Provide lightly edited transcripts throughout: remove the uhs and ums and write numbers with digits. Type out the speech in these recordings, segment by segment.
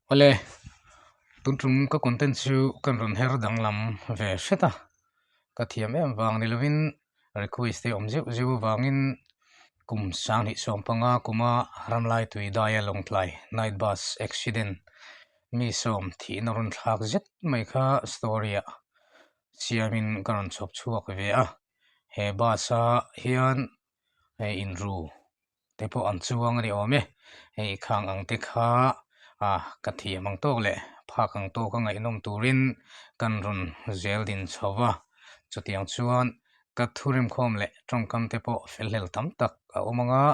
Awle, tun tum ka content chu kan rawn her danglam ve hret a, ka thiam em vang ni lovin request te awm zeuh zeuh avangin kum 2015 kuma Ramlai tui daia Lawngtlai night bus accident mi sawm thihna rawn thlak zet mai kha story ah siamin ka rawn chhawp chhuak ve a, he bus ah hian hei inru te pawh an chuang a ni awm e hei khang ang te kha ah ka thiam ang tawk leh phak ang tawk a ngaihnawm turin kan rawn zel din chho va chutiang chuan ka thu remkhawm leh tawngkam te pawh fel hlel tam tak a awm ang a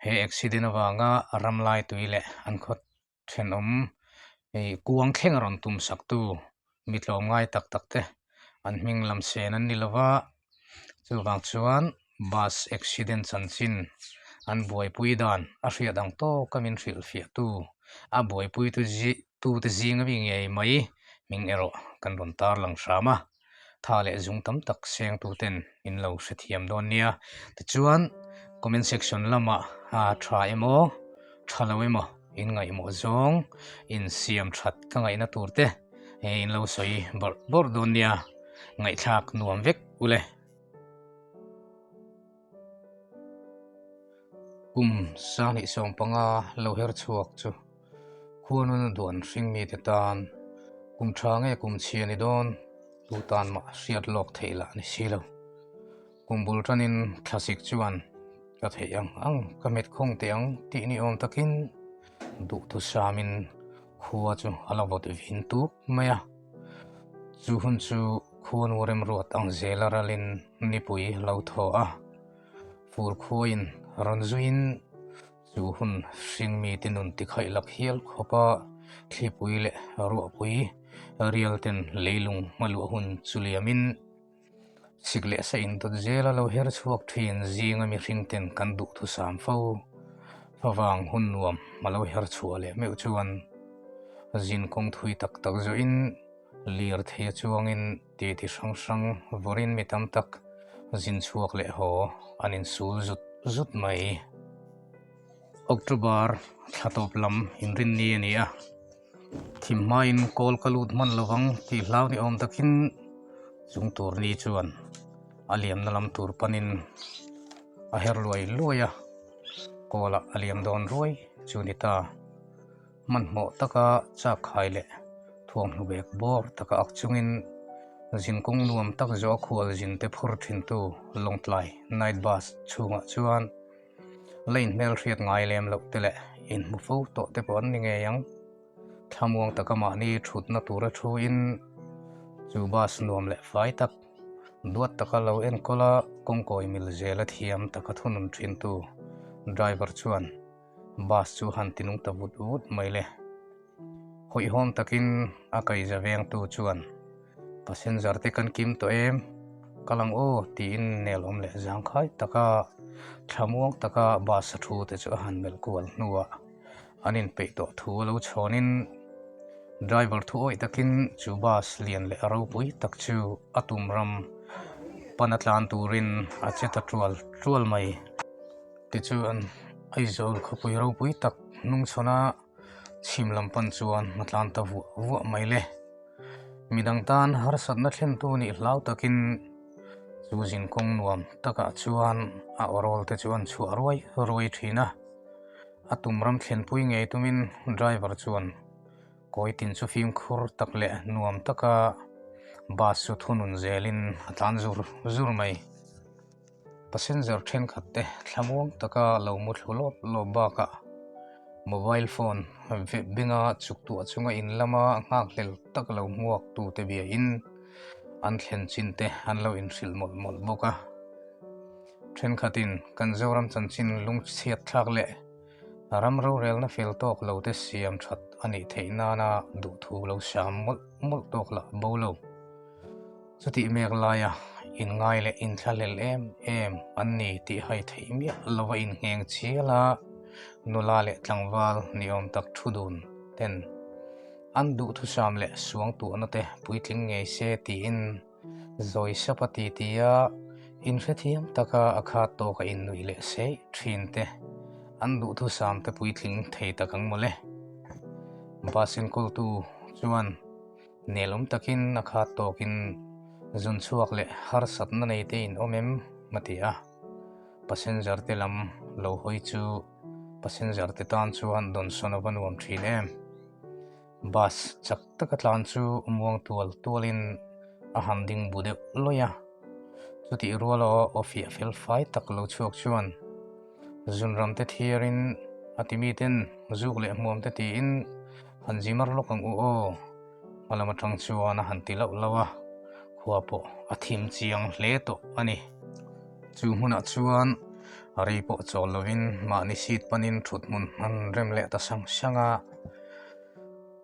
he accident avanga ramlai tui leh an khaw thenawm ih kuang thleng a rawn tum sak tu mi tlawmngai tak tak te an hming lam sen an ni lo va chuvang chuan bus accident chanchin an buaipui dan a hriat ang tawk a min hrilhfiah tu a buaipui tu zi tu te zing ami ngei mai hming erawh kan rawn tarlang hram a. tha leh zung tam tak seng tu ten in lo hrethiam dawn nia tichuan comment section lamah a tha emaw tha lo emaw in ngaihmawh zawng in siam that ka ngaihna tur te in lo sawi bawrh bawrh dawn nia ngaihthlak nuam vek ule. Kum 2015 lo her chhuak chu. Khuanun a duan hring mite tan kum tha nge kum chhia ni dawn tu tan mah hriat lawk theih lah ni si lo. Kum bul tanin thlasik chuan ka theih ang ang ka met khawng teh ang tih ni awm takin duhthusamin khua chu a la vawt vin tuk mai a. Chu hun chu khuanu remruat ang zela ralin nipui lo thaw a, fur khuain rawn zuiin Chu hun hring mite nun tikhaih lak hial khawpa thlipui leh ruahpui rial ten leilung hmaluah hun chu liamin sik leh sa indawt zela lo her chhuak thin zinga mihring ten kan duhthusam fo favang hun nuam a lo her chhuah leh meuh chuan zin kawng thui tak tak zawhin lirthei a chuangin titi hrang hrang vawrin mi tam tak zin chhuak leh haw an insul zut zut mai. October thla tawp lam inrinni a ni a, thim hmain kawl ka lut hman lovang tih hlau ni awm takin chung tur ni chuan a liamna lam tur panin a her luai luai a, kawlah a liam dawn ruai chu ni ta. Hmanhmawh taka chak khai leh thuamhnu bek bawr taka ak chungin zinkawng nuam tak zawh a khual zin te phur thintu Lawngtlai night bus chhungah chuan la inhmelhriat ngai lem loh te leh inhmu fo tawh te pawh an ni ngei ang. Thlamuang taka mahni thutna tura thuin chu bus nuam leh fai tak duat taka lo enkawl a kawngkawi mil zela thiam taka thunun thintu driver chuan Bus chu han ti nung ta vut vut mai le. Hawihhawm takin a kaihza vengtu chuan passenger te kan kim tawh em? Kal ang aw tiin nelawm leh zangkhai taka thlamuang taka bus a thu te chu a han melh kual hnuah an inpeih tawh thu a lo chhawnin driver thu awih takin chu bus lian leh ropui tak chu a tum ram pana tlan turin a che ta tual tual mai. Tichuan, Aizawl khawpui ropui tak hnungchhawn a chhim lam pan chuan a tlan ta vuah vuah mai le. Midang tan harsatna thlentu nih hlau takin chu zinkawng nuam takah chuan a awrawl te chu an chhuah ruai ruai thin a. A tum ram thlenpui ngei tumin driver chuan kawi tin chu fimkhur tak leh nuam taka bus chu thunun zelin a tlan zur zur mai. Passenger thenkhat te thlamuang taka lo mu thlu lawp lawp bakah mobile phone veh benga chuk tuah chunga in lama nghakhlel tak lo hmuak tu te biain an thlen chin te an lo inhrilh mawlh mawlh bawk a. Thenkhatin kan Zoram chanchin lungchhiat thlak leh ram rorelna fel tawk lo te siam that a nih theih nana duhthu lo siam mawlh mawlh tawk lah bo lo. Chutih mek laia inngai leh inthlahlel em em an ni tih hai theih miah lova inngheng chial a, nula leh tlangval ni awm tak thu dun ten an duhthusam leh suangtuahna te puitling ngei se tiin zawi sap a ti ti a, inhrethiam taka a khat tawka innuih leh seih thin te an duhthusam te puitling thei tak ang mawle. Bus enkawltu chuan nelawm takin a khat tawkin zun chhuak leh harsatna nei te in awm em? a ti a. Passenger te lam lo hawi chu passenger te tan chuan dawnsawn a va nuam thin em. Bus chak taka tlan chu muang tual tualin a han ding bu deuh lawih a. Chutih rual aw aw fiah fel fai tak lo chhuak chuan zunram te thiarin a ti miten zuk leh hmuam te tiin han zi mar lawk ang u aw hma lam atang chuan a han ti lauh lauh a, khua pawh a thim chiang hle tawh a ni. Chu hmunah chuan a rei pawh chawl lovin mahni seat panin thut hmun an rem leh ta sang sang a.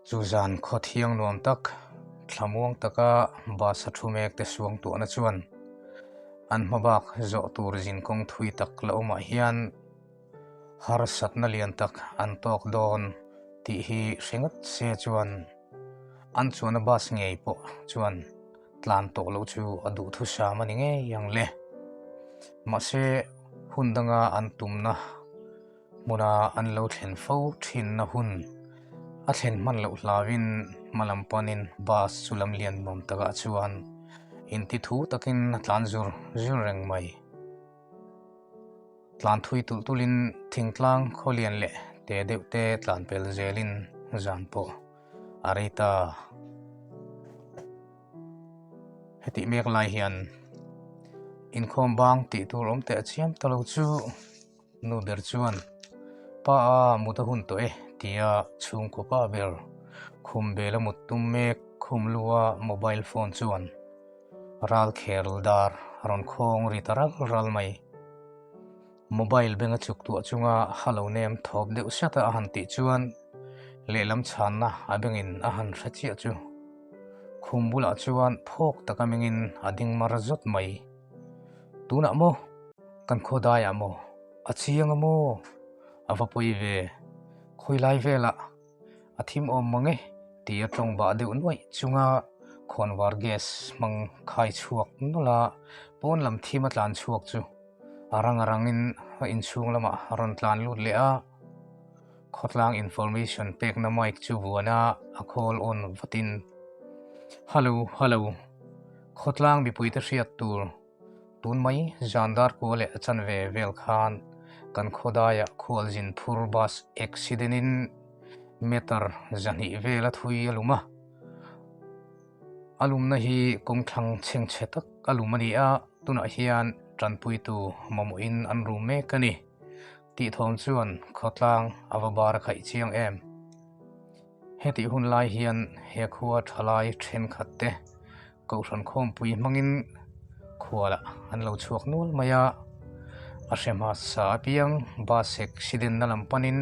Chu zan khaw thiang nuam tak, thlamuang taka bus a thu mek te suang tuahna chuan an hma bak zawh tur zinkawng thui tak la awmah hian harsatna lian tak an tawk dawn tih hi hre ngawt se chuan an chuanna bus ngei pawh chuan tlan tawh loh chu a duhthusam a ni ngei ang le. Mahse hun danga an tumna hmuna an lo thlen fo thinna hun a thlen hman loh hlauin hma lam panin bus chu lam lian nuam takah chuan inti thu takin a tlan zur zur reng mai. Tlan thui tulh tulhin thingtlang khaw lian leh te deuh te tlan pel zelin zan pawh a rei ta. Hetih mek lai hian inkhawm bang tih tur awm teh chiam ta lo chu Nu ber chuan, Pa a mut a hun tawh e, tia chhungkaw pa ber khum bela mut tum mek khum lua mobile phone chuan ral kher dar a rawn khawng ri ta ral ral mai. Mobile benga chuk tuah chunga halo nem thawp deuh sat a a han tih chuan lehlam chhanna a bengin a han hre chiah chu khum bulah chuan phawk taka mengin a ding mar zawt mai. Tunah maw? Kan khaw daiah maw? A chiang a maw? A va pawi ve. Khawi lai velah a thim awm mang e tih a tawng bah deuh nuaih chunga khawnvar gas hmang khai chhuak nawlh a, pawn lam thim a tlan chhuak chu a rang a rangin a inchhung lamah a rawn tlan lut leh a. Khawtlang information pekna mic chu vuan a, a call on vatin, Hello, hello, khawtlang mipuite hriat tur. Tun mai zan dar kua leh a chanve vel khan kan khawdaiah khualzin phur bus accident in meter 200 vel a thui a lum a. A lumna hi kawngthlang chhengchhe tak a lum a ni a, tunah hian tanpuitu mamawhin an rum mek a ni tih thawm chuan khawtlang a va bar a khaih chiang em. Hetih hun lai hian he khua thalai thenkhat te Kohhran khawmpui hmangin khualah an lo chhuak nual mai a, a hre hmasa apiang bus accident na lam panin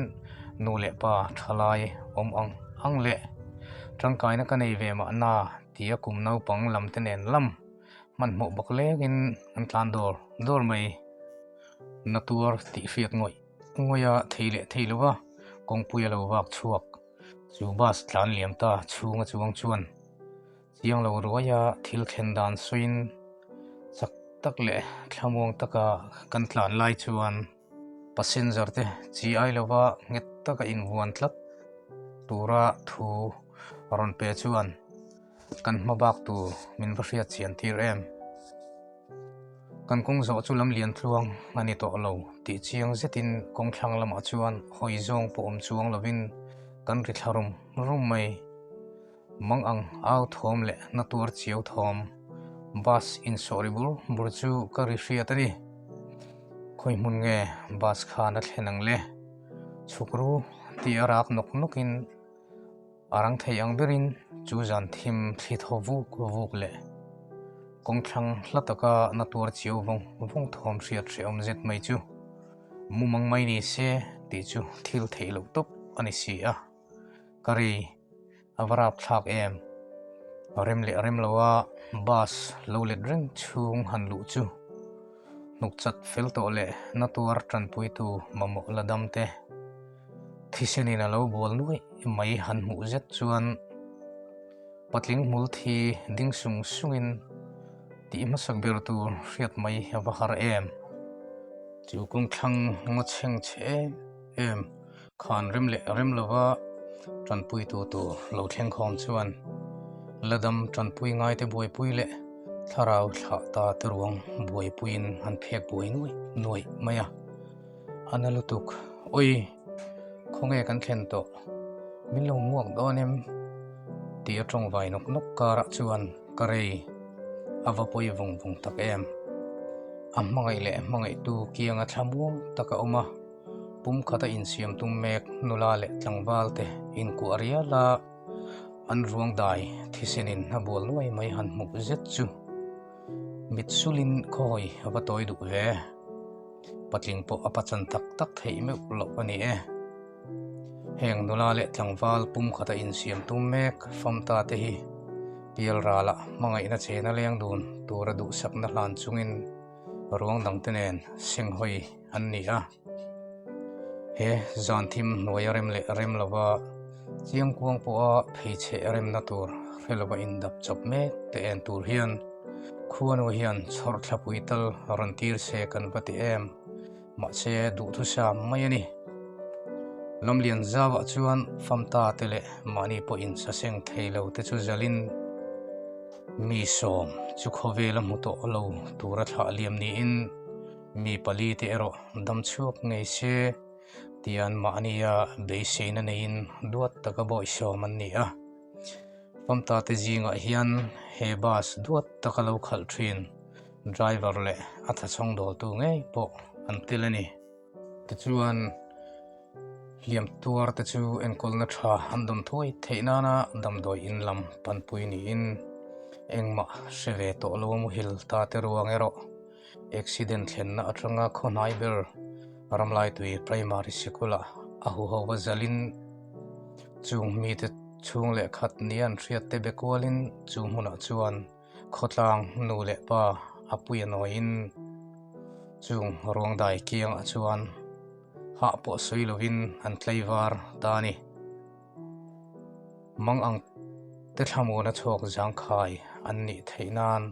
nu leh pa thalai awm ang ang leh tangkaina ka nei ve mahna tia kum naupang lam te nen lam hmanhmawh bawk lengin an tlan dawr dawr mai. Na tuar tih hriat ngawih ngawih a thei leh thei lova kawngpui a lo vak chhuak chu bus tlan liam ta chhunga chuang chuan Chiang lo ruaia thil thlen dan sawiin chak tak leh thlamuang taka kan tlan lai chuan passenger te chi ai lova nghet taka invuan tlat tura thu rawn pe chuan kan hma bak tur min va hriat chian tir em. Kan kawng zawh chu lam lian tluang a ni tawh lo tih chiang zetin kawng thlang lamah chuan hawi zawng pawh awm chuang lovin kan ri thla rum rum mai. Mang ang au thawm leh na tuar chiau thawm bus insawh ri bur bur chu ka ri hriat a ni. Khawi hmun nge bus khan a thlen ang le? Chhuk ru tih a rak nawk nawkin a rang thei ang berin chu zan thim thli thaw vuk vuk leh kawngthlang hla taka na tuar chiau vawng vawng thawm hriat hrehawm zet mai chu mumang mai ni se tih chu thil theih loh tawp a ni si a. Ka ri a va rap thlak em? Rem leh rem loa bus lo let reng chhung han luh chu hnuk chat fel tawh leh na tuar tanpuitu mamawh la dam te thisenin a lo bual nuaih mai han hmuh zet chuan patling hmul thi ding sung sungin tih hmasak ber tur hriat mai a va har em? Chu kawngthlang ngaw chheng chhe em em. Khan rem leh rem lova. Tanpuitu tur lo thleng khawm chuan la dam tanpui ngaite buaipui leh thlarau thlah ta te ruang buaipuiin an phek buai nuai nuai mai a. A na lutuk, Awi, khawnge kan thlen tawh? Min lo hmuak dawn em? Tih a tawng vai nawk nawk karah chuan ka rei a va pawi vung vung tak em. A hmangaih leh hmangaihtu kianga thlamuang tak a awm a, pumkhat a insiam tum mek nula leh tlangval te inkuah rial a, an ruang dai thisenin a bual nuai mai han hmuh zet chu mit sulin khawi a va tawi duh ve. Patling pawh a pachan tak tak theih meuh loh a ni e. Heng nula leh tlangval pumkhata insiam tum mek famta te hi pialrala hmangaihna chena leng dun tura duhsakna hlan chungin ruang dangte nen senghawi an ni a. He zan thim hnuaia rem leh rem lova chiangkuang pawha pheichheh remna tur hre lova indap chawp mek te en tur hian Khuanu hian chhawrthlapui tal rawn tir se kan va ti em, mahse duhthusam mai a ni. Lamlian zauah chuan famta te leh mahni pawhin saseng thei lo te chu zalin mi sawm chu khawvela hmu tawh lo tura thlah liam niin mi pali te erawh dam chhuak ngei se tian mahnia beiseina neiin duat taka bawihsawm an ni a. Famta te zingah hian he bus duat taka lo khalh thin driver leh a thachhawng dawltu ngei pawh an tel a ni. Tichuan hliam tuar te chu enkawlna tha an dawm thuai theih nana damdawi in lam panpui niin engmah hre ve tawh lo a muhil ta te ruang erawh accident thlenna atanga khawhnai ber Ramlaitui Primary Sikul ah a huho va zalin chung mite chhung leh khat nia an hriat te be kualin chu hmunah chuan khawtlang nu leh pa a pui a nawiin chung ruangdai kiangah chuan hah pawh sawi lovin an tlaivar ta a ni. Mang ang te thlamuana chhuak zangkhai an nih theih nan.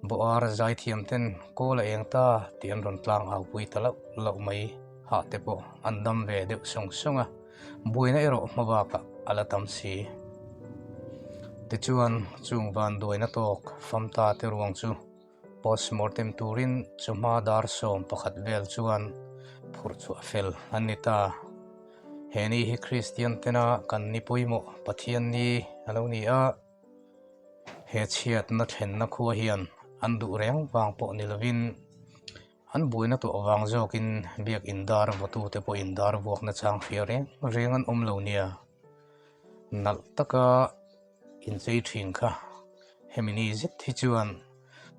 Boar zaithiam ten kawl a eng ta tih an rawn tlang au pui ta loh loh mai hah te pawh an dam ve deuh sawng sawng a, buaina erawh hma bakah a la tam si. Tichuan chung vanduaina tawk famta te ruang chu postmortem turin chawhma dar 11 vel chuan phurh chhuah fel an ni ta. He ni hi Kristian tena kan ni pawimawh Pathian ni a lo ni a. He chhiatna thlenna khua hian an duh reng vang pawh ni lovin an buaina tawh vang zawkin biak indar vawtute pawh indar vuakna chang hria reng reng an awm lo nia. Nalh taka inchei thin kha hemi ni zet hi chuan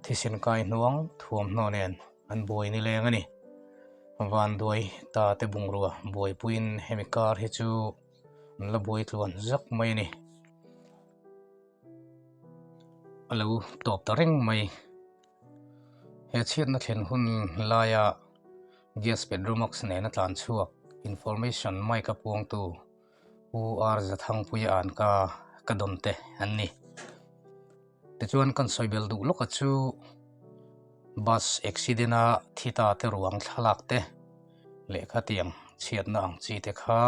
thisen kai hnuang thuamhnaw nen an buai ni leng a ni. Vanduai ta te bungrua buaipuiin hemi kar hi chu an la buai tluan zak mai a ni. A lo tawp ta reng mai. He chhiatna thlen hun laia gas petromax nena tlan chhuak information mic a puangtu Pu R Zathangpuia an ka ka dawn te an ni. Tichuan kan sawi bel duh lawka chu bus accident a thi ta te ruang thlalak te lehkha tiang chhiatna ang chi te kha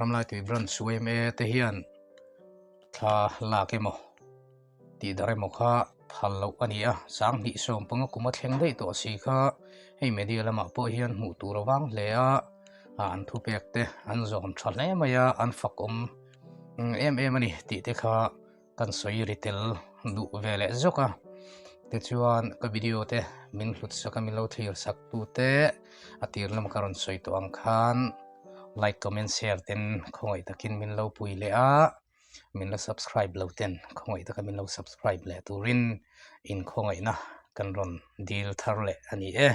Ramlaitui branch yma te hian thla lak emaw tih dar emaw kha phal loh a ni a, 2015 kum a thleng daih tawh si kha hei media lamah pawh hian hmuh tur a vang hle a, an thupek te an zawm tha hle mai a, an fak awm em em a ni tih te kha kan sawi ri tel duh ve leh zawk a, tichuan ka video te min hlut sak a min lo thlir sak tu te a tir lam ka rawn sawi tawh ang khan like comment share ten khawngaih takin min lo pui leh a min la subscribe lo ten khawngaih taka min lo subscribe leh turin in khawngaihna kan rawn dil thar leh a ni e.